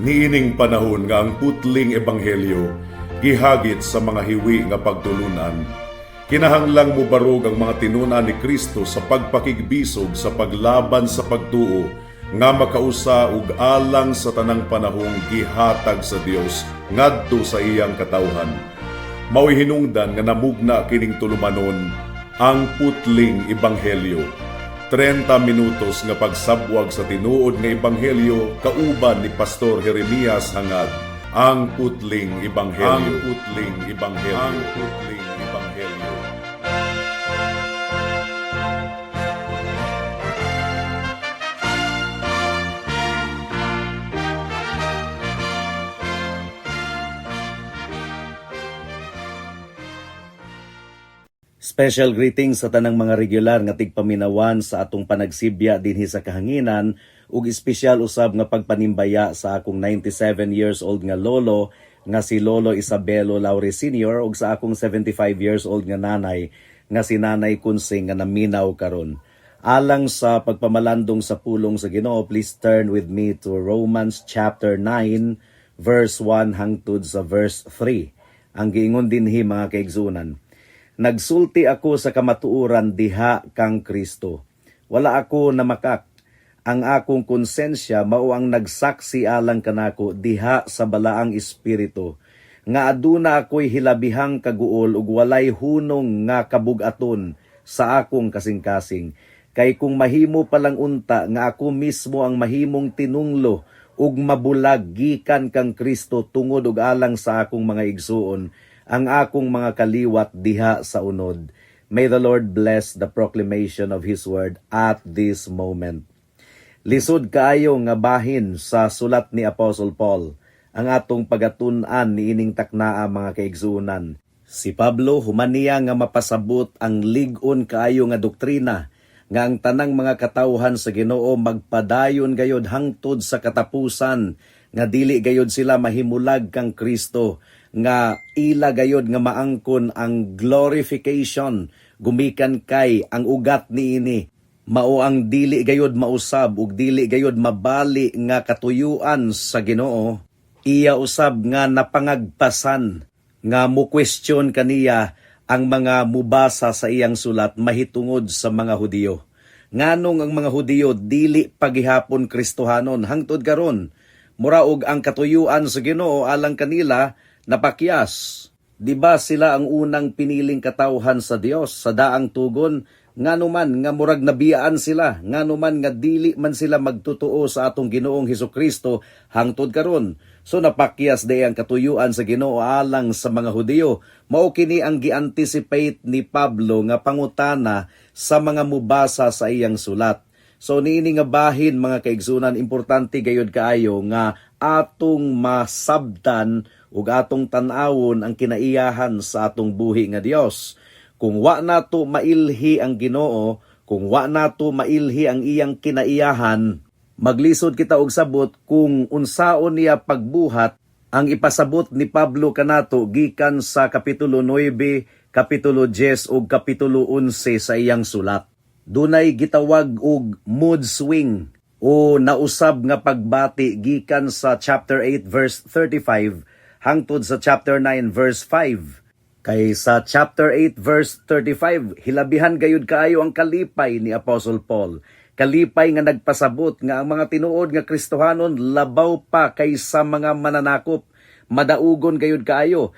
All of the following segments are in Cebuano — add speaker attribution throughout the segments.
Speaker 1: Niining panahon nga ang putling ebanghelyo gihagit sa mga hiwi nga pagtulunan, kinahanglang mubarog ang mga tinun-an ni Kristo sa pagpakigbisog sa paglaban sa pagtuo nga makausa ug alang sa tanang panahong gihatag sa Dios ngadto sa iyang katawhan. Mao'y hinungdan nga namugna kining tulumanon, Ang Putling Ebanghelyo. 30 minutos nga pagsabwag sa tinuod nga ebanghelyo kauban ni Pastor Jeremias Hangad. Ang Putling Ebanghelyo. Ang Putling Ebanghelyo. Ang Putling Ebanghelyo.
Speaker 2: Special greetings sa tanang mga regular nga tigpaminawan sa atong panagsibya dinhi sa kahanginan ug espesyal usab nga pagpanimbaya sa akong 97 years old nga lolo nga si Lolo Isabelo Laure Sr. ug sa akong 75 years old nga nanay nga si Nanay Kunsing nga naminaw karon. Alang sa pagpamalandong sa pulong sa Ginoo, please turn with me to Romans chapter 9 verse 1 hangtod sa verse 3. Ang giingon dinhi, mga kaigsunan: "Nagsulti ako sa kamatuoran diha kang Kristo. Wala ako namakak. Ang akong konsensya mao ang nagsaksi alang kanako diha sa Balaang Espiritu nga aduna ako'y hilabihang kaguol ug walay hunong nga kabugaton sa akong kasing-kasing. Kay kung mahimo pa lang unta nga ako mismo ang mahimong tinunglo ug mabulag gikan kang Kristo tungod ug alang sa akong mga igsuon, ang akong mga kaliwat diha sa unod." May the Lord bless the proclamation of His word at this moment. Lisod kaayo nga bahin sa sulat ni Apostle Paul ang atong pagatun-an niining taknaa, mga kaigsuonan. Si Pablo, human niya nga mapasabot ang lig-on kaayo nga doktrina nga ang tanang mga katawhan sa Ginoo magpadayon gayod hangtod sa katapusan, nga dili gayod sila mahimulag kang Kristo, nga ila gayod nga maangkon ang glorification gumikan kay ang ugat niini mao ang dili gayod mausab ug dili gayod mabali nga katuyuan sa Ginoo. Iya usab nga napangagpasan nga mo question kaniya ang mga mubasa sa iyang sulat mahitungod sa mga Hudiyo. Nganong ang mga Hudiyo dili pagihapon Kristohanon hangtod karon? Mura og ang katuyuan sa Ginoo alang kanila napakyas. Di ba sila ang unang piniling katawhan sa Dios sa daang tugon? Ngano man nga murag nabiyaan sila? Ngano man nga dili man sila magtotoo sa atong Ginoong Hesukristo hangtod karon? So napakyas di ang katuyuan sa Ginoo alang sa mga Hudiyo. Mao kini ang gi-anticipate ni Pablo nga pangutana sa mga mubasa sa iyang sulat. So niini nga bahin, mga kaigsunan, importante gayud kaayo nga atong masabtan ug atong tan-awon ang kinaiyahan sa atong buhi nga Dios. Kung wa nato mailhi ang Ginoo, kung wa nato mailhi ang iyang kinaiyahan, maglisod kita og sabot kung unsaon niya pagbuhat ang ipasabot ni Pablo kanato gikan sa kapitulo 9, kapitulo 10 ug kapitulo 11 sa iyang sulat. Dunay gitawag og mood swing o nausab nga pagbati gikan sa chapter 8 verse 35 hangtod sa chapter 9 verse 5. Kay sa chapter 8 verse 35, hilabihan gayud kaayo ang kalipay ni Apostle Paul. Kalipay nga nagpasabot nga ang mga tinuod nga Kristohanon labaw pa kaysa mga mananakop. Madaugon gayud kaayo.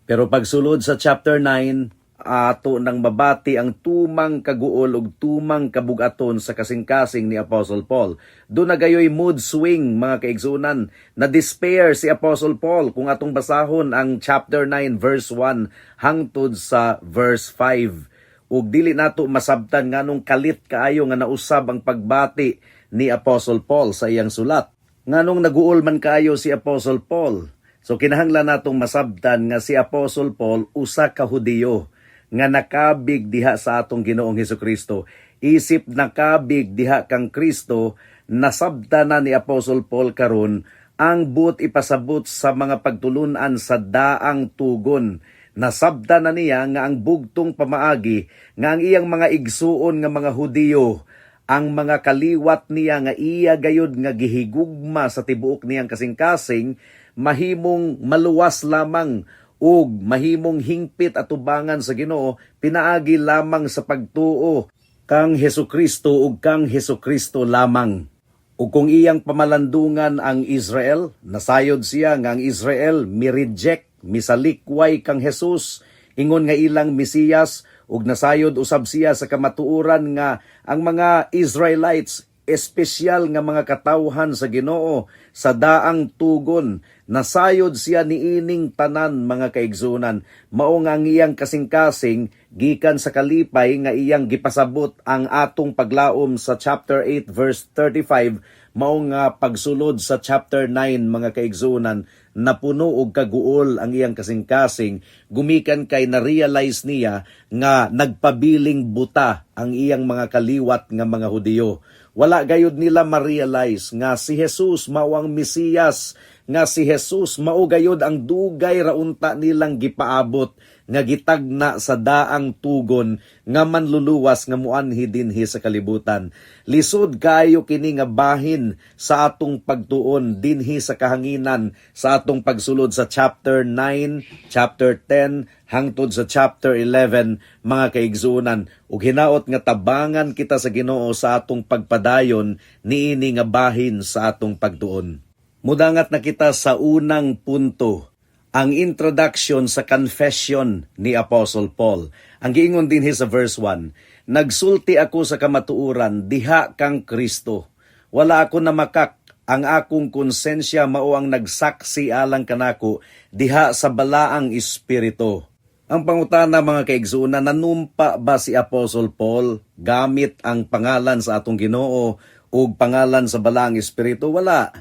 Speaker 2: Pero pagsulod sa chapter 9, ato nang mabati ang tumang kaguol ug tumang kabugaton sa kasing-kasing ni Apostle Paul. Duna gayoy mood swing, mga kaigsunan. Na despair si Apostle Paul kung atong basahon ang chapter 9 verse 1 hangtod sa verse 5. Ug dili nato masabtan nganong kalit kaayo nga nausab ang pagbati ni Apostle Paul sa iyang sulat. Nganong naguol man kaayo si Apostle Paul? So kinahanglan natong masabtan nga si Apostle Paul usa ka Hudiyo nga nakabig diha sa atong Ginoong Hesukristo. Isip nakabig diha kang Kristo, nasabtan na ni Apostle Paul karon ang buot ipasabot sa mga pagtulunan sa daang tugon. Nasabtan na niya nga ang bugtong pamaagi nga ang iyang mga igsuon nga mga Hudiyo Ang mga kaliwat niya nga iya gayud nga gihigugma sa tibuok niyang kasing-kasing mahimong maluwas lamang ug mahimong hingpit atubangan sa Ginoo pinaagi lamang sa pagtuo kang Hesukristo ug kang Hesukristo lamang. Ug kung iyang pamalandungan ang Israel, nasayod siya nga ang Israel mi-reject, misalikway kang Jesus, ingon nga ilang Mesiyas, ug nasayod usab siya sa kamatuoran nga ang mga Israelites, espesyal nga mga katawhan sa Ginoo sa daang tugon. Nasayod siya niining tanan, mga kaigsunan. Mao nga ang iyang kasing-kasing gikan sa kalipay nga iyang gipasabot ang atong paglaom sa chapter 8 verse 35, mao nga pagsulod sa chapter 9, mga kaigsunan, napuno og kaguol ang iyang kasing-kasing gumikan kay na-realize niya nga nagpabiling buta ang iyang mga kaliwat nga mga Hudiyo. Wala gayud nila ma-realize nga si Jesus mao ang Mesiyas, nga si Jesus mao gayud ang dugay ra unta nilang gipaabot nga gitagna sa daang tugon nga manluluwas nga muanhi dinhi sa kalibutan. Lisod kaayo kini nga bahin sa atong pagtuon dinhi sa kahanginan sa atong pagsulod sa chapter 9, chapter 10 hangtod sa chapter 11, mga kaigsuonan, ug hinaot nga tabangan kita sa Ginoo sa atong pagpadayon niini nga bahin sa atong pagtuon. Mudangat na kita sa unang punto, ang introduction sa confession ni Apostle Paul. Ang giingon dinhi sa verse 1, "Nagsulti ako sa kamatuoran diha kang Kristo. Wala ako namakak, ang akong konsensya mao ang nagsaksi alang kanako diha sa balaang espiritu." Ang pangutana, mga kaigsuonan, nanumpa ba si Apostle Paul gamit ang pangalan sa atong Ginoo ug pangalan sa balaang espiritu? Wala.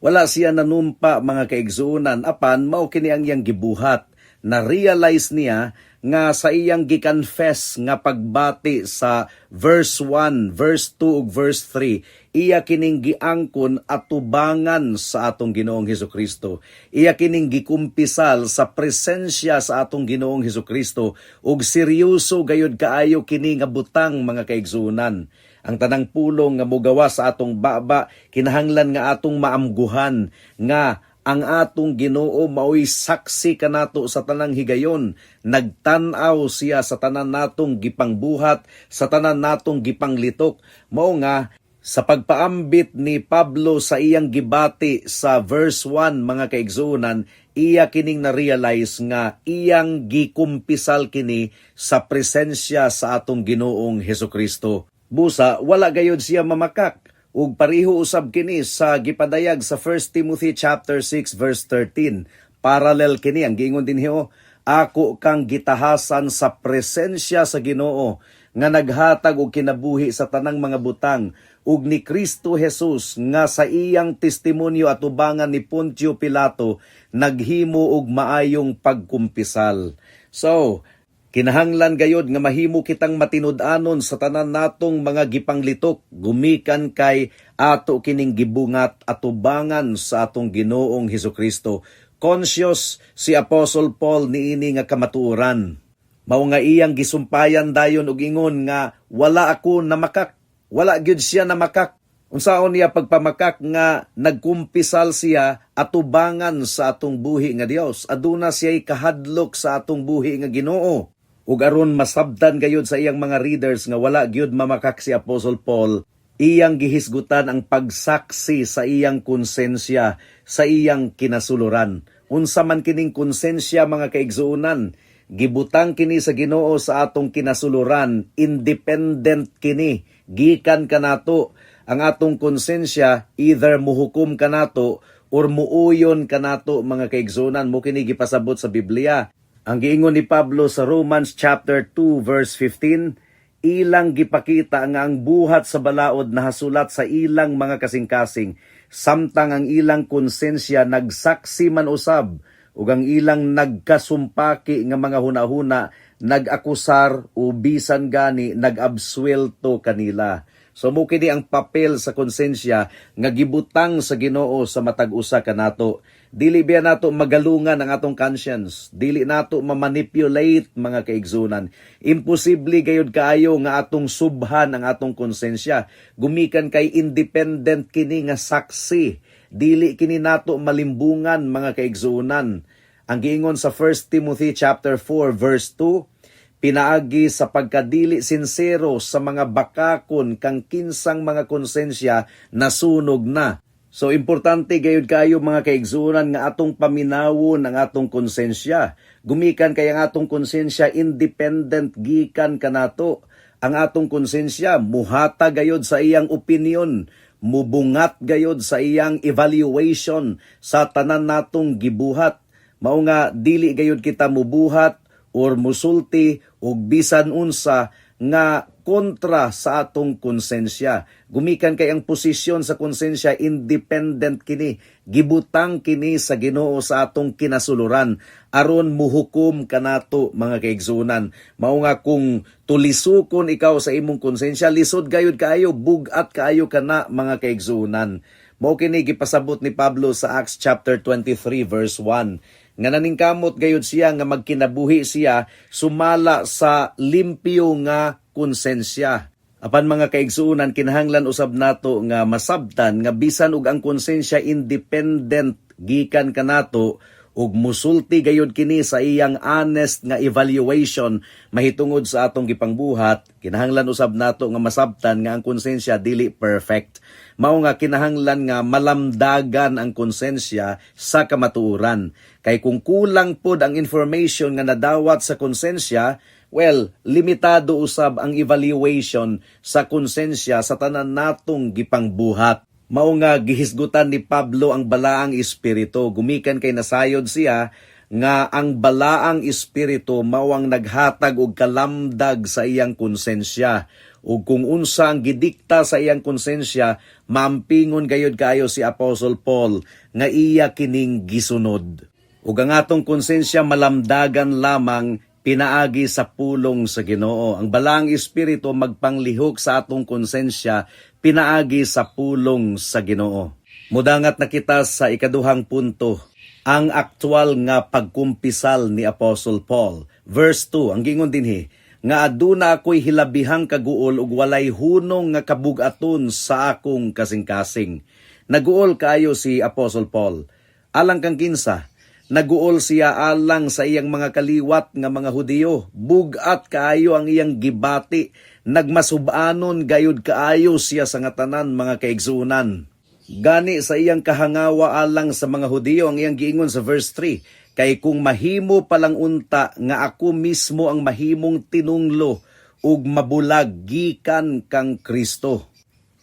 Speaker 2: Wala siya nanumpa, mga kaigsuonan, apan mao kini ang iyang gibuhat. Na-realize niya nga sa iyang giconfess nga pagbati sa verse 1, verse 2 ug verse 3, iya kining giangkon atubangan sa atong Ginoong Hesukristo. Iya kining gikumpisal sa presensya sa atong Ginoong Hesukristo ug seryoso gayud kaayo kini nga butang, mga kaigsuonan. Ang tanang pulong nga mogawa sa atong baba, kinahanglan nga atong maamguhan nga ang atong Ginoo maoy saksi kanato sa tanang higayon. Nagtan-aw siya sa tanan natong gipangbuhat, sa tanan natong gipanglitok. Mao nga sa pagpaambit ni Pablo sa iyang gibati sa verse 1, mga kaigsuonan, iya kining na-realize nga iyang gikumpisal kini sa presensya sa atong Ginoong Hesukristo. Busa, wala gayod siya mamakak. Ug pareho usab kini sa gipadayag sa 1 Timothy chapter 6 verse 13. Parallel kini. Ang giingon dinhi, oh, "Ako kang gitahasan sa presensya sa Ginoo nga naghatag og kinabuhi sa tanang mga butang ug ni Kristo Jesus nga sa iyang testimonyo atubangan ni Pontio Pilato naghimo og maayong pagkumpisal." So, kinahanglan gayod nga mahimo kitang matinud-anon sa tanan natong mga gipanglitok gumikan kay ato kining gibungat atubangan sa atong Ginoong Hesukristo. Conscious si Apostle Paul niini nga kamatuoran. Mao nga iyang gisumpayan dayon og ingon nga wala ako namakak. Wala gyud siya namakak. Unsaon niya pagpamakak nga nagkumpisal siya atubangan sa atong buhi nga Dios? Aduna siya'y kahadlok sa atong buhi nga Ginoo. Ug aron masabtan gayud sa iyang mga readers nga wala gyud mamakak si Apostle Paul, iyang gihisgutan ang pagsaksi sa iyang konsensya, sa iyang kinasuluran. Unsa man kining konsensya, mga kaigsuonan? Gibutang kini sa Ginoo sa atong kinasuluran, independent kini, gikan kanato. Ang atong konsensya either muhukom kanato or muuyon kanato, mga kaigsuonan. Mao kini gipasabot sa Biblia. Ang giingon ni Pablo sa Romans chapter 2 verse 15, ilang gipakita nga ang buhat sa balaod nahasulat sa ilang mga kasing-kasing, samtang ang ilang konsensya nagsaksi man usab ug ang ilang nagkasumpaki nga mga hunahuna nag-akusar o bisan gani nag-abswelto kanila. So mao kini ang papel sa konsensya nga gibutang sa Ginoo sa matag usa kanato. Dili biya nato magalungan ang atong conscience. Dili nato ma-manipulate, mga kaigsunan. Imposible gayud kaayo nga atong subhan ang atong konsensya. Gumikan kay independent kini nga saksi. Dili kini nato malimbungan, mga kaigsunan. Ang giingon sa 1 Timothy chapter 4 verse 2, pinaagi sa pagkadili sinsero sa mga bakakon kang kinsang mga konsensya nasunog na. So importante gayud kayo, mga kaigsunan, nga atong paminawon ang atong konsensya. Gumikan kay ang atong konsensya independent gikan kanato. Ang atong konsensya muhata gayod sa iyang opinion, mubungat gayod sa iyang evaluation sa tanan natong gibuhat. Mao nga dili gayud kita mubuhat or musulti og bisan unsa nga kontra sa atong konsensya. Gumikan kay ang posisyon sa konsensya, independent kini, gibutang kini sa Ginoo sa atong kinasuluran aron muhukom kanato, mga kaigsunan. Mao nga kung tulisukon ikaw sa imong konsensya, lisod gayud kaayo, bug-at kaayo kana, mga kaigsunan. Mao kini gipasabot ni Pablo sa Acts chapter 23 verse 1 nga naningkamot gayud siya nga magkinabuhi siya sumala sa limpyo nga konsensya. Apan, mga kaigsuonan, kinahanglan usab nato nga masabtan nga bisan og ang konsensya independent gikan kanato ug musulti gayud kini sa iyang honest nga evaluation mahitungod sa atong gipangbuhat, kinahanglan usab nato nga masabtan nga ang konsensya dili perfect. Mao nga kinahanglan nga malamdagan ang konsensya sa kamatuoran. Kay kung kulang pod ang information nga nadawat sa konsensya, well, limitado usab ang evaluation sa konsensya sa tanan natong gipangbuhat. Mao nga gihisgutan ni Pablo ang Balaang Espiritu gumikan kay nasayod siya nga ang Balaang Espiritu mao ang naghatag og kalamdag sa iyang konsensya. Ug kung unsa ang gidikta sa iyang konsensya, maampingon gayud kaayo si Apostle Paul nga iya kining gisunod. Ug ang atong konsensya malamdagan lamang pinaagi sa pulong sa Ginoo. Ang Balaang Espiritu magpanglihok sa atong konsensya pinaagi sa pulong sa Ginoo. Mudangat na kita sa ikaduhang punto, ang aktual nga pagkumpisal ni Apostle Paul. Verse 2, ang gingon dinhi, nga aduna ako'y hilabihang kaguol ug walay hunong nga kabugaton sa akong kasing-kasing. Naguol kaayo si Apostle Paul. Alang kang kinsa? Naguol siya alang sa iyang mga kaliwat nga mga Hudiyo. Bugat kaayo ang iyang gibati. Nagmasubanon gayud kaayo siya sa ngatanan, mga kaigsunan. Gani sa iyang kahangawa alang sa mga Hudiyo, ang iyang giingon sa verse 3, kay kung mahimo palang unta nga ako mismo ang mahimong tinunglo ug mabulag gikan kang Kristo.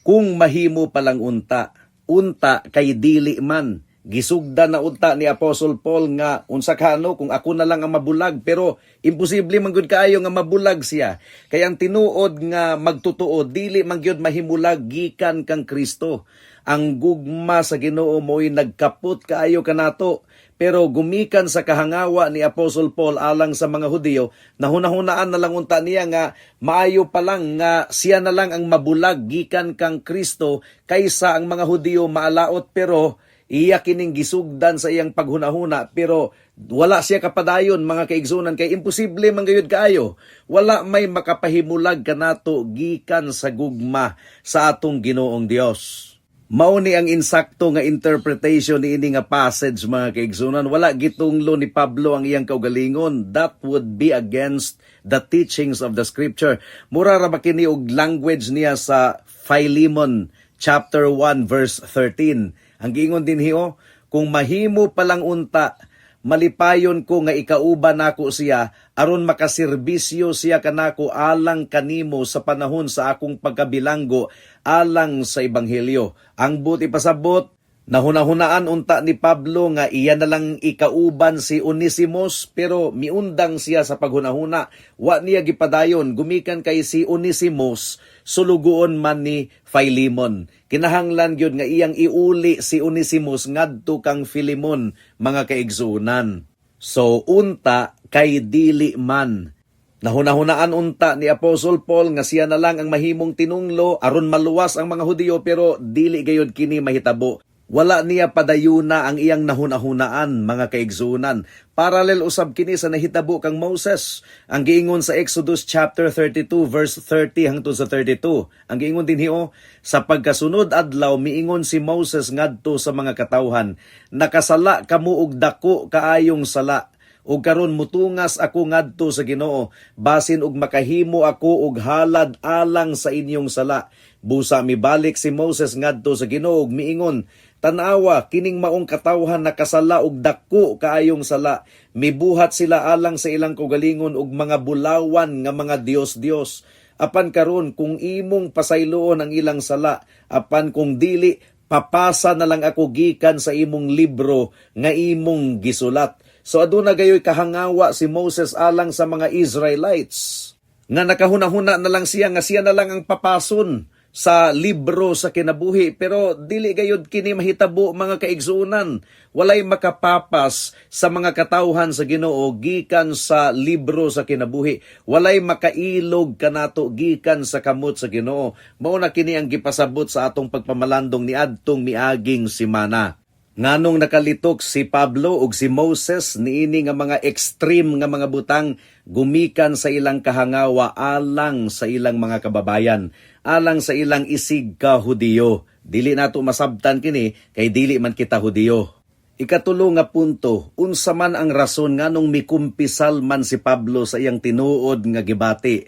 Speaker 2: Kung mahimo palang unta, unta kay dili man. Gisugda na unta ni Apostle Paul nga unsa ka ano kung ako na lang ang mabulag, pero imposible man gud kaayo nga mabulag siya. Kay ang tinuod nga magtotoo dili man gyud mahimulag gikan kang Kristo. Ang gugma sa Ginoo mo'y nagkapot kaayo kanato. Pero gumikan sa kahangawa ni Apostle Paul alang sa mga Hudiyo, nahunahunaan na lang unta niya nga maayo pa lang nga siya na lang ang mabulag gikan kang Kristo kaysa ang mga Hudiyo maalaot, pero iya kining gisugdan sa iyang paghunahuna, pero wala siya kapadayon, mga kaigsunan, kay imposible man gayud kaayo. Wala may makapahimulag kanato gikan sa gugma sa atong Ginoong Dios. Mao ni ang insakto nga interpretation niini nga passage, mga kaigsunan. Wala gitunglo ni Pablo ang iyang kaugalingon. That would be against the teachings of the scripture. Mura ra ba kini og language niya sa Philemon chapter 1 verse 13. Ang giingon dinhi oh, kung mahimo palang unta, malipayon ko nga ikauban nako siya aron makaserbisyo siya kanako alang kanimo sa panahon sa akong pagkabilanggo alang sa ebanghelyo. Ang buot ipasabot, nahunahunaan unta ni Pablo nga iya na lang ikauban si Onesimus, pero miundang siya sa paghunahuna. Wa niya gipadayon gumikan kay si Onesimus sulugoon man ni Philemon. Kinahanglan gyud nga iyang iuli si Onesimus ngadto kang Philemon, mga kaigsuonan. So unta kay dili man. Nahuna-hunaan unta ni Apostle Paul nga siya na lang ang mahimong tinunglo aron maluwas ang mga Hudiyo, pero dili gayud kini mahitabo. Wala niya padayuna ang iyang nahuna-hunaan, mga kaigsuonan. Parallel usab kini sa nahitabo kang Moses. Ang giingon sa Exodus chapter 32 verse 30 hangtod sa 32. Ang giingon dinhi oh, "Sa pagkasunod adlaw miingon si Moses ngadto sa mga katawhan, 'Nakasala kamo og dako kaayong sala. Ug karon mutungas ako ngadto sa Ginoo, basin og makahimo ako og halad alang sa inyong sala.' Busa mibalik si Moses ngadto sa Ginoo ug miingon, 'Tan-awa, kining maong katawhan nakasala og dako kaayong sala. Mibuhat sila alang sa ilang kaugalingon og mga bulawan nga mga dios-dios. Apan karon kung imong pasayloon ang ilang sala, apan kung dili, papasa na lang ako gikan sa imong libro nga imong gisulat.'" So aduna gayoy kahangawa si Moses alang sa mga Israelites, nga nakahuna-huna na lang siya nga siya na lang ang papason sa libro sa kinabuhi, pero dili gayud kini mahitabo, mga kaigsuonan. Walay makapapas sa mga katawhan sa Ginoo gikan sa libro sa kinabuhi. Walay makailog kanato gikan sa kamot sa Ginoo. Mao na kini ang gipasabot sa atong pagpamalandong niadtong miaging simana. Nganong nakalitok si Pablo ug si Moses niini nga mga extreme nga mga butang gumikan sa ilang kahangawa alang sa ilang mga kababayan, alang sa ilang isig ka Hudiyo? Dili nato masabtan kini kay dili man kita Hudiyo. Ikatulo nga punto, unsa man ang rason nganong mikumpisal man si Pablo sa iyang tinuod nga gibati?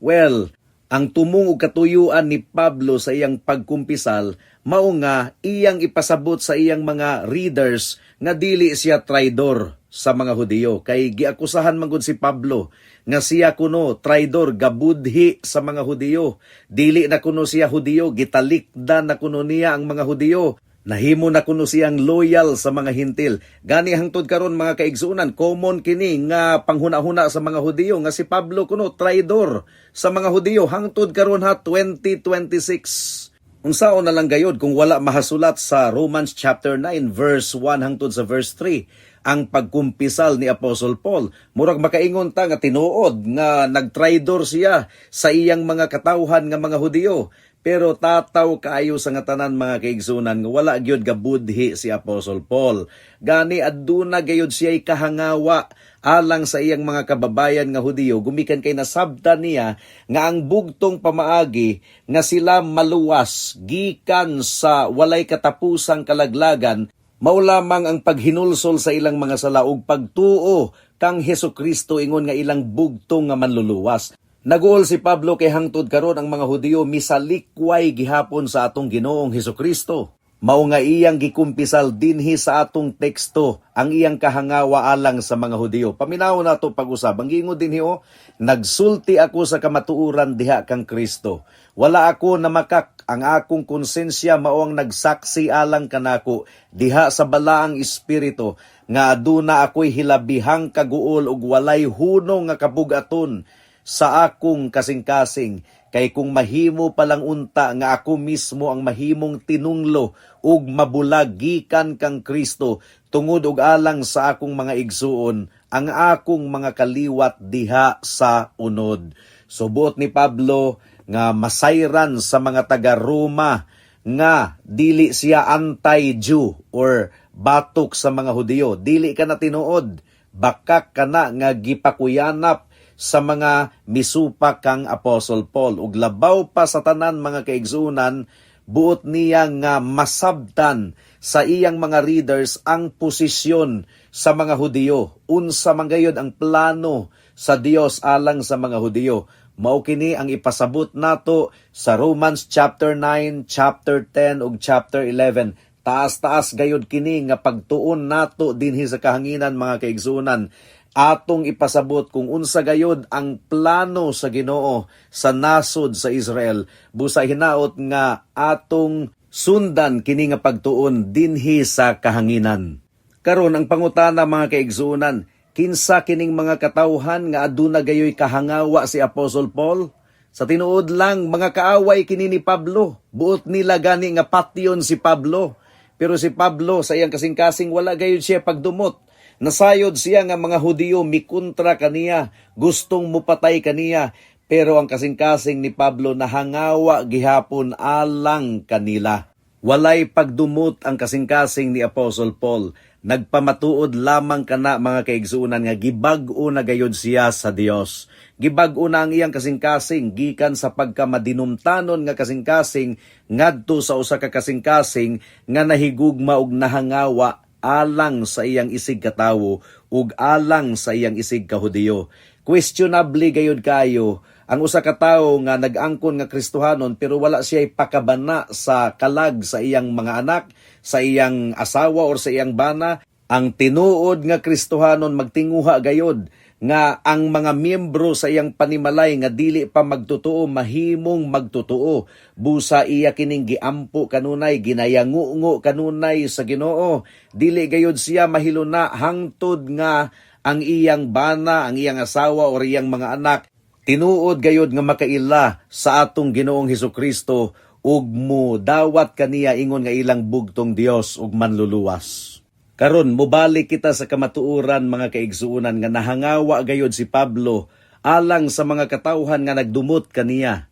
Speaker 2: Well, ang tumong ug katuyuan ni Pablo sa iyang pagkumpisal mao nga iyang ipasabot sa iyang mga readers nga dili siya traidor sa mga Hudiyo, kay giakusahan man gud si Pablo nga siya kuno traidor, gabudhi sa mga Hudiyo. Dili na kuno siya Hudiyo, gitalikdan na kuno niya ang mga Hudiyo, nahimo na kuno siyang loyal sa mga Hintil. Gani hangtod karon, mga kaigsuonan, common kini nga panghuna-huna sa mga Hudiyo nga si Pablo kuno traidor sa mga Hudiyo hangtod karon ha, 2026. Unsaon na lang gayod kung wala mahasulat sa Romans chapter 9 verse 1 hangtod sa verse 3 ang pagkumpisal ni Apostle Paul? Murag makaingon ta nga tinuod nga nagtraidor siya sa iyang mga katawhan nga mga Hudiyo. Pero tataw kaayo sa nga tanan, mga kaigsunan, nga wala gyud gabudhi si Apostle Paul. Gani aduna gayud siya'y kahangawa alang sa iyang mga kababayan nga Hudiyo gumikan kay nasabtan niya nga ang bugtong pamaagi nga sila maluwas gikan sa walay katapusang kalaglagan mao lamang ang paghinulsol sa ilang mga sala ug pagtuo kang Hesus Kristo ingon nga ilang bugtong nga manluluwas. Naguol si Pablo kay hangtod karon ang mga Hudiyo misalikway gihapon sa atong Ginoong Hesus Kristo. Mao nga iyang gikumpisal dinhi sa atong teksto ang iyang kahangawa alang sa mga Hudiyo. Paminaw nato pag-usab. Ang giingon dinhi oh, "Nagsulti ako sa kamatuoran diha kang Kristo. Wala ako namakak, ang akong konsensya mao ang nagsaksi alang kanako diha sa Balaang Espiritu nga aduna ako'y hilabihang kaguol ug walay hunong nga kabugaton sa akong kasing-kasing, kay kung mahimo pa lang unta nga ako mismo ang mahimong tinunglo ug mabulag gikan kang Kristo tungod og alang sa akong mga igsuon, ang akong mga kaliwat diha sa unod." So buot ni Pablo nga masayran sa mga taga Roma nga dili siya anti-Jew or batok sa mga Hudiyo. Dili ka na tinuod, bakak ka na nga gipakuyanap sa mga misupak kang Apostle Paul. Ug labaw pa sa tanan, mga kaigsuonan, buot niya nga masabtan sa iyang mga readers ang posisyon sa mga Hudiyo. Unsa man gayod ang plano sa Dios alang sa mga Hudiyo. Mao kini ang ipasabot nato sa Romans chapter 9, chapter 10 ug chapter 11. Taas-taas gayod kini nga pagtuon nato dinhi sa kahanginan, mga kaigsuonan. Atong ipasabot kung unsa gayod ang plano sa Ginoo sa nasod sa Israel. Busa hinaot nga atong sundan kini nga pagtuon dinhi sa kahanginan. Karon ang pangutana, mga kaigsuonan, kinsa kining mga katawhan nga aduna gayoy kahangawa si Apostle Paul? Sa tinuod lang, mga kaaway kini ni Pablo. Buot nila gani nga patyon si Pablo. Pero si Pablo sa iyang kasing-kasing wala gayud siya pagdumot. Nasayod siya nga mga Hudiyo mikontra kaniya, gustong mupatay kaniya, pero ang kasing-kasing ni Pablo nahangawa gihapon alang kanila. Walay pagdumot ang kasing-kasing ni Apostle Paul. Nagpamatuod lamang kana, mga kaigsuonan, nga gibag-o na gayod siya sa Dios. Gibag-o na ang iyang kasing-kasing gikan sa pagkamadinumtanon nga kasing-kasing ngadto sa usa ka kasing-kasing nga nahigugma og nahangawa alang sa iyang isig katawo ug alang sa iyang isig kahudiyo. Questionable gayud kayo ang usa ka tawo nga nag-angkon nga Kristohanon pero wala siya pakabana sa kalag sa iyang mga anak, sa iyang asawa or sa iyang bana. Ang tinuod nga Kristohanon magtinguha gayod nga ang mga miyembro sa iyang panimalay nga dili pa magtotoo mahimong magtotoo. Busa iya kining giampo kanunay, ginayangungo kanunay sa Ginoo. Dili gayod siya mahiluna hangtod nga ang iyang bana, ang iyang asawa or iyang mga anak tinuod gayod nga makaila sa atong Ginoong Hesukristo ug mo dawat kaniya ingon nga ilang bugtong Dios ug manluluwas. Karon mobalik kita sa kamatuoran, mga kaigsuonan, nga nahangawa gayod si Pablo alang sa mga katawhan nga nagdumot kaniya.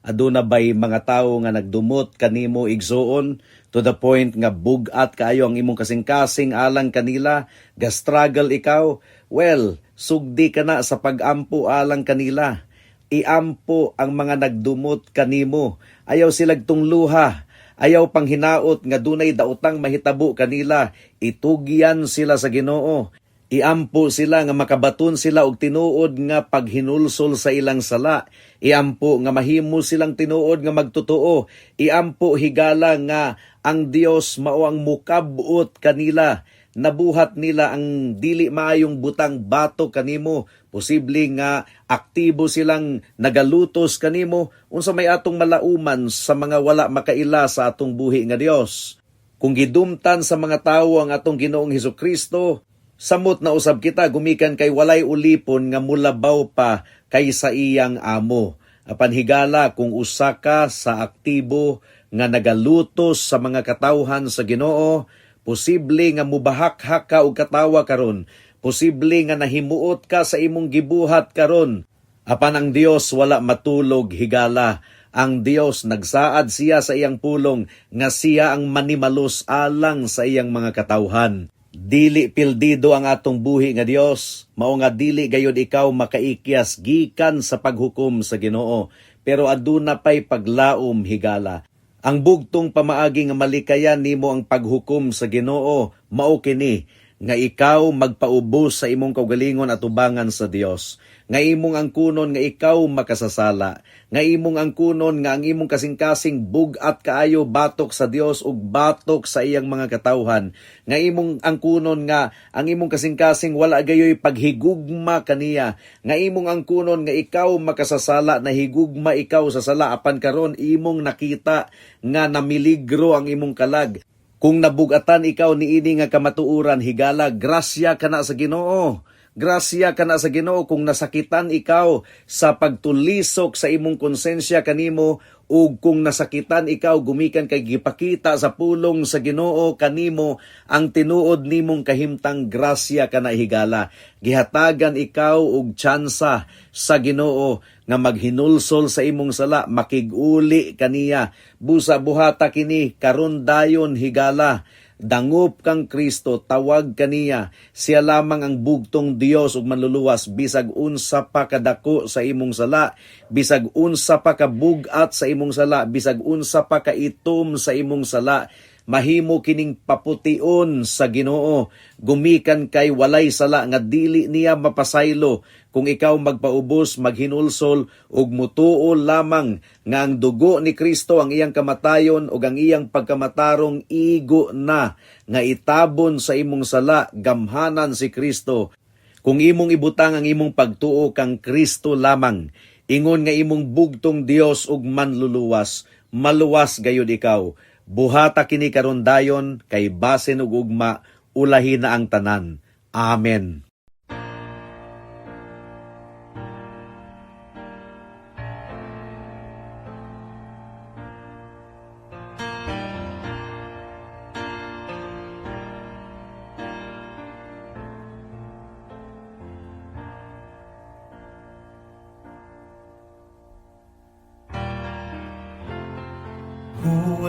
Speaker 2: Aduna bay mga tawo nga nagdumot kanimo, igsuon, to the point nga bug-at kaayo ang imong kasing-kasing alang kanila, ga-struggle ikaw? Well, sugdi ka na sa pag-ampo alang kanila. Iampo ang mga nagdumot kanimo. Ayaw silag tungluha. Ayaw panghinaot nga dunay daotang mahitabo kanila. Itugyan sila sa Ginoo. Iampo sila nga makabaton sila og tinuod nga paghinulsol sa ilang sala. Iampo nga mahimo silang tinuod nga magtotoo. Iampo, higala, nga ang Dios mao ang mukab-ot kanila. Nabuhat nila ang dili maayong butang batok kanimo. Posible nga aktibo silang nagalutos kanimo. Unsa may atong malauman sa mga wala makaila sa atong buhi nga Dios? Kung gidumtan sa mga tawo ang atong Ginoong Hesukristo, samot na usab kita gumikan kay walay ulipon nga mulabaw pa kaysa iyang amo. Apan higala, kung usa ka sa aktibo nga nagalutos sa mga katawhan sa Ginoo, posible nga mubahakhak ka og katawa karon, posible nga nahimuot ka sa imong gibuhat karon. Apan ang Dios wala matulog, higala. Ang Dios, nagsaad siya sa iyang pulong nga siya ang manimalos alang sa iyang mga katawhan. Dili pildido ang atong buhi nga Dios, mao nga dili gayod ikaw makaikyas gikan sa paghukom sa Ginoo, pero aduna pay paglaom, higala. Ang bugtong pamaagi nga malikayan nimo ang paghukom sa Ginoo mao kini nga ikaw magpaubos sa imong kaugalingon atubangan sa Dios, nga imong angkunon nga ikaw makasasala, nga imong angkunon nga ang imong kasing-kasing bug-at kaayo batok sa Dios ug batok sa iyang mga katawhan, nga imong angkunon nga ang imong kasing-kasing wala gayoy paghigugma kaniya, nga imong angkunon nga ikaw makasasala, na higugma ikaw sa sala, apan karon imong nakita nga namiligro ang imong kalag. Kung nabugatan ikaw niini nga kamatuoran, higala, grasya kana sa Ginoo. Grasya kana sa Ginoo kung nasakitan ikaw sa pagtulisok sa imong konsensya kanimo ug kung nasakitan ikaw gumikan kay gipakita sa pulong sa Ginoo kanimo ang tinuod nimong kahimtang, grasya kana, higala. Gihatagan ikaw og tsansa sa Ginoo nga maghinulsol sa imong sala, makig-uli kaniya. Busa buhata kini karon dayon, higala. Dangop kang Kristo, tawag kaniya. Siya lamang ang bugtong Dios ug manluluwas. Bisag unsa pa kadako sa imong sala, bisag unsa pa kabug-at sa imong sala, bisag unsa pa kaitom sa imong sala, mahimo kining papution sa Ginoo gumikan kay walay sala nga dili niya mapasaylo kung ikaw magpaubos, maghinulsol ug mutuo lamang nga ang dugo ni Kristo, ang iyang kamatayon ug ang iyang pagkamatarong igo na nga itabon sa imong sala. Gamhanan si Kristo. Kung imong ibutang ang imong pagtuo kang Kristo lamang ingon nga imong bugtong Dios ug manluluwas, maluwas gayud ikaw. Buhata kini karon dayon kay basin ug ugma ulahi na ang tanan. Amen.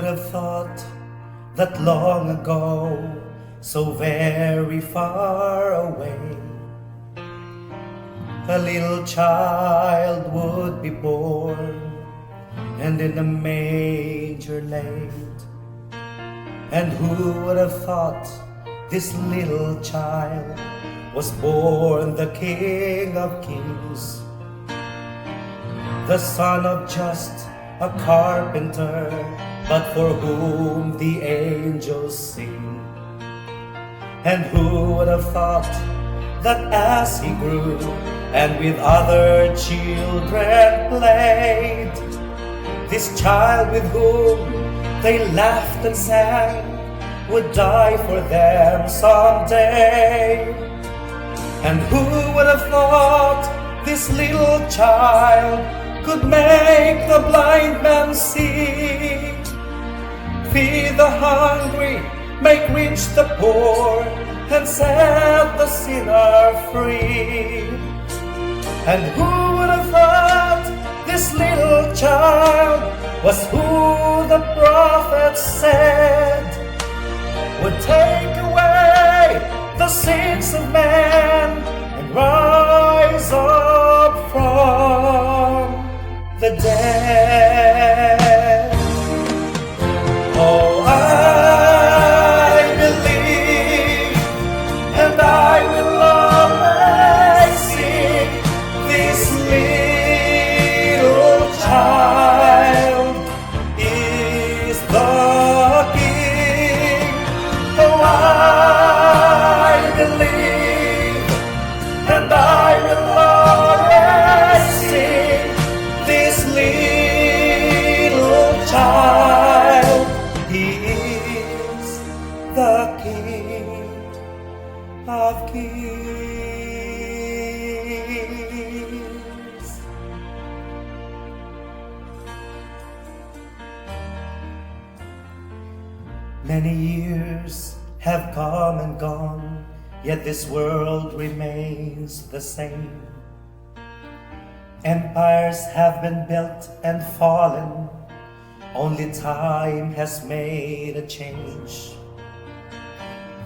Speaker 3: Would have thought that long ago, so very far away, a little child would be born and in a manger laid? And who would have thought this little child was born the King of Kings, the son of just a carpenter, but for whom the angels sing? And who would have thought that as he grew and with other children played, this child with whom they laughed and sang would die for them someday? And who would have thought this little child could make the blind man see, feed the hungry, make rich the poor, and set the sinner free? And who would have thought this little child was who the prophet said would take away the sins of man and rise up from the dead? Oh, I believe, and I will always sing, this little child is the King. Oh, I believe, and I will always sing, this little child is the King of Kings. Many years have come and gone, yet this world remains the same. Empires have been built and fallen, only time has made a change.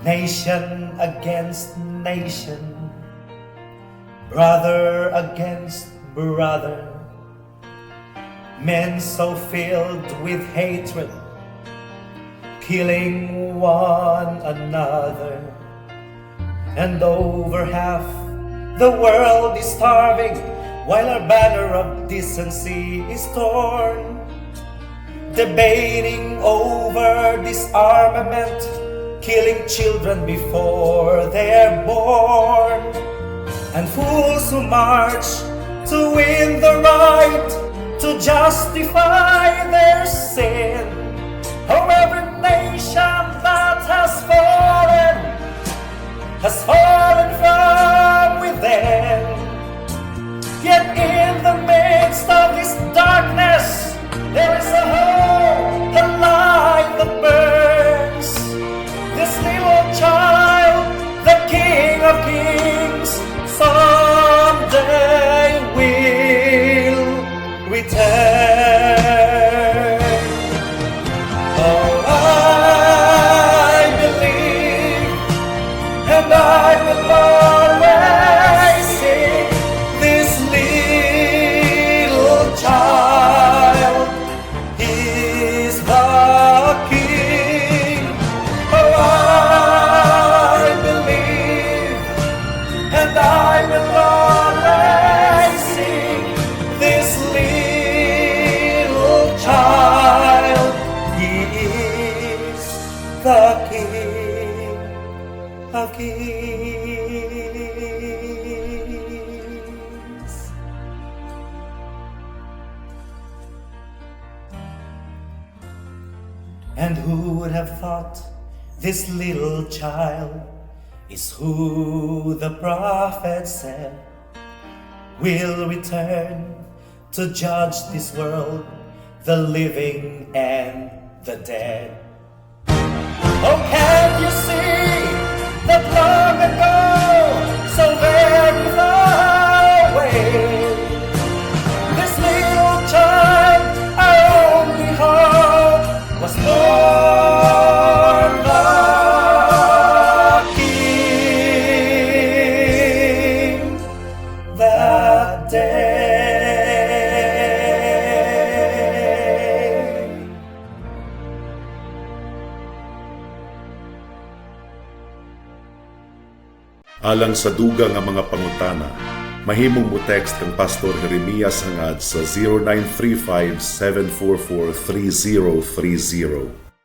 Speaker 3: Nation against nation, brother against brother, men so filled with hatred, killing one another. And over half the world is starving while our banner of decency is torn. Debating over disarmament, killing children before they're born. And fools who march to win the right to justify their sin. Oh, every nation that has fallen from within. Yet in the midst of this darkness, there is a hope, a light that burns. This little child, the King of Kings, someday will return. Oh, I believe, and I will always sing, this little child is the King. Oh, I believe, and I will always sing, this little child is the King of Kings. And who would have thought this little child is who the prophet said will return to judge this world, the living and the dead? Oh, can't you see that long ago, so very far away, this little child, our only hope, was born?
Speaker 1: Alang sa dugang nga mga pangutana, mahimong mo text kang Pastor Jeremias Hangad sa 0935 744 3030.